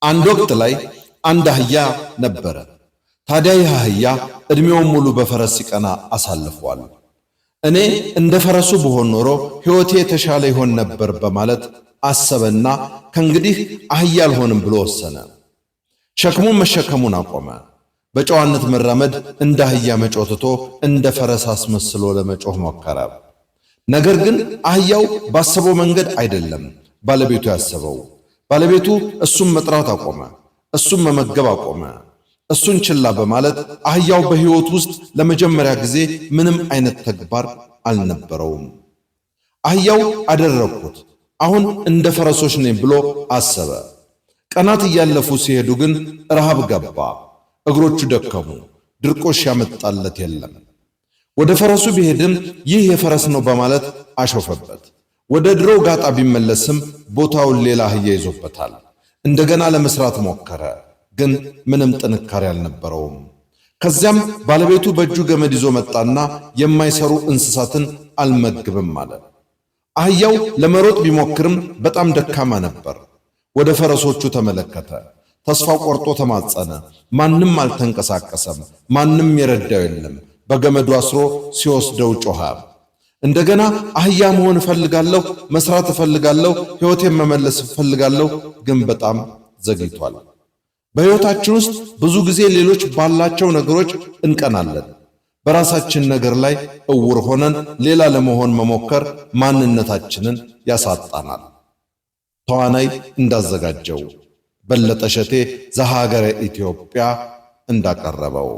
አንድ ወቅት ላይ አንድ አህያ ነበረ። ታዲያ ይህ አህያ ዕድሜውን ሙሉ በፈረስ ሲቀና አሳልፏል። እኔ እንደ ፈረሱ ብሆን ኖሮ ሕይወቴ የተሻለ ይሆን ነበር በማለት አሰበና ከእንግዲህ አህያ አልሆንም ብሎ ወሰነ። ሸክሙን መሸከሙን አቆመ። በጨዋነት መራመድ እንደ አህያ መጮህ ትቶ እንደ ፈረስ አስመስሎ ለመጮህ ሞከረ። ነገር ግን አህያው ባሰበው መንገድ አይደለም ባለቤቱ ያሰበው። ባለቤቱ እሱን መጥራት አቆመ። እሱን መመገብ አቆመ። እሱን ችላ በማለት አህያው በሕይወት ውስጥ ለመጀመሪያ ጊዜ ምንም አይነት ተግባር አልነበረውም። አህያው አደረግኩት፣ አሁን እንደ ፈረሶች ነኝ ብሎ አሰበ። ቀናት እያለፉ ሲሄዱ ግን ረሃብ ገባ። እግሮቹ ደከሙ። ድርቆሽ ያመጣለት የለም። ወደ ፈረሱ ቢሄድም ይህ የፈረስ ነው በማለት አሾፈበት። ወደ ድሮ ጋጣ ቢመለስም ቦታውን ሌላ አህያ ይዞበታል። እንደገና ለመስራት ሞከረ፣ ግን ምንም ጥንካሬ አልነበረውም። ከዚያም ባለቤቱ በእጁ ገመድ ይዞ መጣና የማይሰሩ እንስሳትን አልመግብም አለ። አህያው ለመሮጥ ቢሞክርም በጣም ደካማ ነበር። ወደ ፈረሶቹ ተመለከተ። ተስፋ ቆርጦ ተማጸነ። ማንም አልተንቀሳቀሰም። ማንም የረዳው የለም። በገመዱ አስሮ ሲወስደው ጮኸ። እንደገና አህያ መሆን እፈልጋለሁ፣ መስራት እፈልጋለሁ፣ ሕይወቴን መመለስ እፈልጋለሁ። ግን በጣም ዘግይቷል። በሕይወታችን ውስጥ ብዙ ጊዜ ሌሎች ባላቸው ነገሮች እንቀናለን። በራሳችን ነገር ላይ እውር ሆነን ሌላ ለመሆን መሞከር ማንነታችንን ያሳጣናል። ተዋናይ እንዳዘጋጀው በለጠ ሸቴ ዘሀገረ ኢትዮጵያ እንዳቀረበው።